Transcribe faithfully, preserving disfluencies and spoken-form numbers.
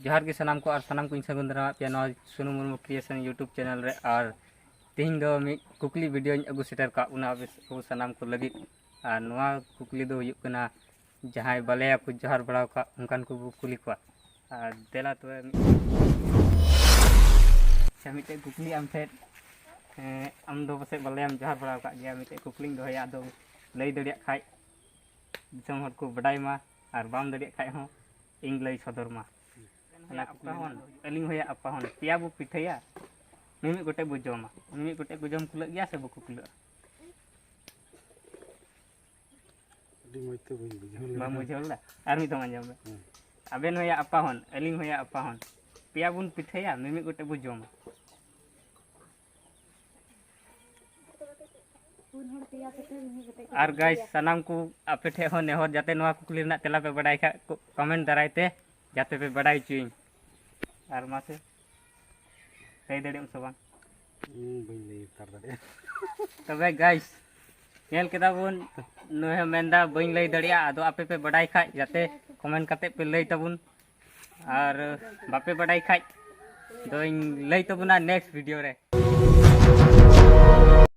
ᱡᱚᱦᱟᱨ ᱜᱮ ᱥᱟᱱᱟᱢ ᱠᱚ, ᱟᱨ ᱥᱟᱱᱟᱢ ᱠᱚᱧ ᱥᱟᱹᱜᱩᱱ ᱫᱟᱨᱟᱢᱮᱫ ᱯᱮᱭᱟ ᱱᱚᱣᱟ ᱥᱳᱱᱩ ᱢᱩᱨᱢᱩ Creation YouTube channel ᱨᱮ᱾ ᱟᱨ ᱛᱮᱦᱮᱧ ᱫᱚ ᱢᱤᱫ ᱠᱩᱠᱞᱤ video ᱧ ᱟᱹᱜᱩ ᱥᱮᱴᱮᱨ ᱠᱟᱜ ᱵᱚᱱᱟ ᱟᱵᱚ ᱥᱟᱱᱟᱢ ᱠᱚ ᱞᱟᱹᱜᱤᱫ᱾ ᱟᱨ ᱱᱚᱣᱟ ᱠᱩᱠᱞᱤ ᱫᱚ ᱦᱩᱭᱩᱜ ᱠᱟᱱᱟ, ᱡᱟᱦᱟᱸᱭ ᱵᱟᱞᱟᱭᱟ ᱠᱚ ᱡᱚᱦᱟᱨ ᱵᱟᱲᱟ ᱟᱠᱟᱫ, ᱚᱱᱠᱟᱱ ᱠᱚᱵᱚ ᱠᱩᱞᱤ ᱠᱚᱣᱟ᱾ ᱟᱨ ᱫᱮᱞᱟ ᱛᱚᱵᱮ ᱢᱤᱫ-, ᱟᱪᱪᱷᱟ, ᱢᱤᱫᱴᱮᱡ ᱠᱩᱠᱞᱤ ᱟᱢ ᱴᱷᱮᱱ, ᱮᱸ, ᱟᱢ ᱫᱚ ᱯᱟᱥᱮᱡ ᱵᱟᱞᱟᱭᱟᱢ ᱡᱚᱦᱟᱨ ᱵᱟᱲᱟ ᱟᱠᱟᱫ ᱜᱮᱭᱟ, ᱢᱤᱫᱴᱮᱡ ᱠᱩᱠᱞᱤᱧ ᱫᱚᱦᱚᱭᱟ, ᱟᱫᱚ ᱞᱟᱹᱭ ᱫᱟᱲᱮᱭᱟᱜ ᱠᱷᱟᱡ ᱫᱤᱥᱚᱢ ᱦᱚᱲ ᱠᱚ ᱵᱟᱰᱟᱭ ᱢᱟ, ᱟᱨ ᱵᱟᱢ ᱫᱟᱲᱮᱭᱟᱜ ᱠᱷᱟᱡ ᱦᱚᱸ ᱤᱧ ᱞᱟᱹᱭ ᱥᱚᱫᱚᱨ ᱢᱟ᱾ ᱚᱱᱟ ᱠᱩᱠᱞᱤ ᱨᱮᱱᱟᱜ ᱫᱚ ᱦᱩᱭᱩᱜ ᱠᱟᱱᱟ, ᱟᱹᱞᱤᱧ ᱦᱚᱭᱟ ᱟᱯᱟ ᱦᱚᱱ, ᱯᱮᱭᱟ ᱵᱚ ᱯᱤᱴᱷᱟᱹᱭᱟ, ᱢᱤᱢᱤᱫ ᱜᱚᱴᱮᱡ ᱵᱚ ᱡᱚᱢᱟ, ᱢᱤᱢᱤᱫ ᱜᱚᱴᱮᱡ ᱠᱚ ᱡᱚᱢ ᱠᱩᱞᱟᱹᱜ ᱜᱮᱭᱟ ᱥᱮ ᱵᱟᱠᱚ ᱠᱩᱞᱟᱹᱜᱼᱟ? ᱟᱹᱰᱤ ᱢᱚᱡᱽ ᱛᱮ ᱵᱟᱹᱧ ᱵᱩᱡᱷᱟᱹᱣ ᱞᱮᱫᱟ᱾ ᱵᱟᱢ ᱵᱩᱡᱷᱟᱹᱣ ᱞᱮᱫᱟ? ᱟᱨ ᱢᱤᱫ ᱫᱷᱟᱣ ᱟᱸᱡᱚᱢ ᱢᱮ᱾ ᱦᱮᱸ᱾ ᱟᱵᱮᱱ ᱦᱚᱭᱟ ᱟᱯᱟ ᱦᱚᱱ, ᱟᱹᱞᱤᱧ ᱦᱚᱭᱟ ᱟᱯᱟ ᱦᱚᱱ, ᱯᱮᱭᱟ ᱵᱚᱱ ᱯᱤᱴᱷᱟᱹᱭᱟ, ᱢᱤᱢᱤᱫ ᱜᱚᱴᱮᱡ ᱵᱚ ᱡᱚᱢᱟ᱾ ᱟᱨ guys, ᱥᱟᱱᱟᱢ ᱠᱚ ᱟᱯᱮ ᱴᱷᱮᱡ ᱦᱚᱸ ᱱᱮᱦᱚᱨ, ᱡᱟᱛᱮ ᱱᱚᱣᱟ ᱠᱩᱠᱞᱤ ᱨᱮᱱᱟᱜ ᱛᱮᱞᱟ ᱯᱮ ᱵᱟᱰᱟᱭ ᱠᱷᱟᱡ, ᱠᱚ-, comment ᱫᱟᱨᱟᱭ ᱛᱮ ᱡᱟᱛᱮ ᱯᱮ ᱵᱟᱰᱟᱭ ᱦᱚᱪᱚᱭᱤᱧ᱾ ᱟᱨ ᱢᱟᱥᱮ, ᱞᱟᱹᱭ ᱫᱟᱲᱮᱭᱟᱜ ᱟᱢ ᱥᱮ ᱵᱟᱝ? ᱦᱩᱸ, ᱵᱟᱹᱧ ᱞᱟᱹᱭ ᱩᱛᱟᱹᱨ ᱫᱟᱲᱮᱭᱟᱜᱼᱟ᱾ ᱛᱚᱵᱮ guys, ᱧᱮᱞ ᱠᱮᱫᱟ ᱵᱚᱱ, ᱱᱩᱭ ᱦᱚᱸ ᱢᱮᱱᱫᱟ, "ᱵᱟᱹᱧ ᱞᱟᱹᱭ ᱫᱟᱲᱮᱭᱟᱜᱼᱟ", ᱟᱫᱚ ᱟᱯᱮ ᱯᱮ ᱵᱟᱰᱟᱭ ᱠᱷᱟᱡ ᱡᱟᱛᱮ comment ᱠᱟᱛᱮ ᱯᱮ ᱞᱟᱹᱭ ᱛᱟᱵᱚᱱ, ᱟᱨ ᱵᱟᱯᱮ ᱵᱟᱰᱟᱭ ᱠᱷᱟᱡ ᱫᱚᱧ ᱞᱟᱹᱭ ᱛᱟᱵᱚᱱᱟ next video ᱨᱮ᱾